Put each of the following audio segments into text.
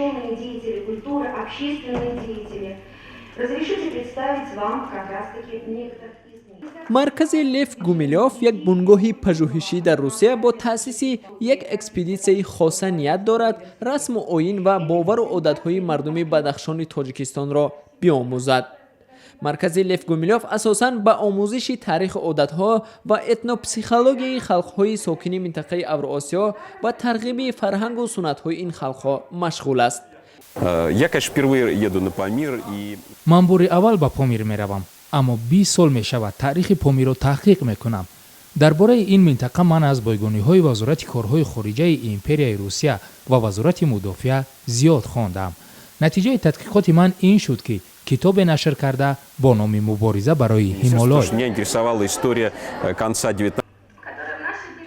Ученые, деятели культуры, общественные деятели. Разрешите представить вам как раз-таки некоторых из них. Маркази Лев Гумилёв, як бунгоҳи пажӯҳишӣ дар Русия, бо таъсиси як экспедитсияи хоса ният дорад расму оин ва бовару одатҳои мардуми Бадахшони Тоҷикистонро биомӯзад. Маркази Лев Гумилёв асосан ба омӯзиши таърихи одатҳо ва этнопсихологияи халқҳои сокини минтақаи Авроосиё ва тарғиби фарҳангу суннатҳои ин халқҳо машғул аст. Я, конечно, впервые еду на Памир и Ман бори аввал ба Помир меравам, аммо 20 сол мешавад таърихи Помирро таҳқиқ мекунам. Дар бораи ин минтақа ман аз бойгониҳои Вазорати корҳои хориҷаи Империяи Русия ва Вазорати мудофиа зиёд хондам. Натиҷаи тадқиқоти ман ин шуд, ки китобе нашр карда бо номи «Мубориза барои Ҳимолой». Меня интересовала история конца 19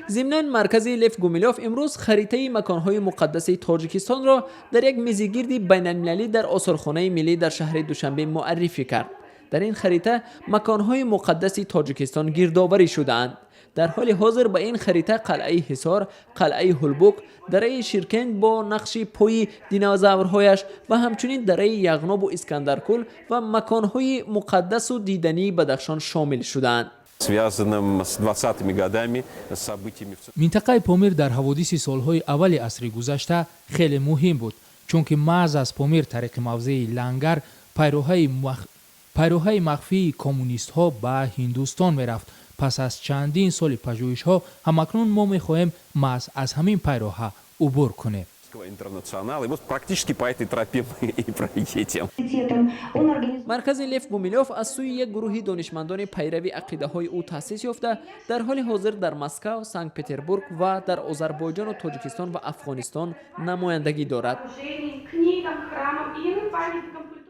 Зимнан, маркази Лев Гумилёв имрӯз харитаи маконҳои муқаддаси Тоҷикистонро дар як мизигирди байналмилалӣ дар Осорхонаи миллӣ дар шаҳри Душанбе муаррифӣ кард. Дар ин харита маконҳои муқаддаси Тоҷикистон гирдоварӣ шудаанд. Дар ҳоли ҳозир ба ин харита қалъаи Ҳисор, қалъаи Ҳулбук, дараи Ширкенд бо нақши пои динозаврҳояш ва ҳамчунин дараи Яғнобу Искандаркӯл ва маконҳои муқаддасу дидании Бадахшон шомил шудаанд. Связанным с 20-ми годами, с событиями. Минтақаи Помир дар ҳаводиси солҳои аввали асри гузашта хеле муҳим буд, чунки маҳз аз Помир тариқи мавзеи Лангар пайроҳаи махфии коммунистҳо ба Ҳиндустон мерафт. Пас аз чандин соли пажӯҳишҳо ҳамакнун мо мехоҳем маҳз аз ҳамин пайроҳа убур кунем. Интернационал. И вот практически по этой тропе мы и проедем. Он организовал Маркази Лев Гумилёв аз сӯи як гурӯҳи донишмандони пайрави ақидаҳои ӯ таъсис ёфта, дар ҳоли ҳозир дар Москав, Санкт Петербург ва дар Озарбойҷону Тоҷикистон ва Афғонистон намояндагӣ дорад. Книгам, храмам и иным памятникам культуры.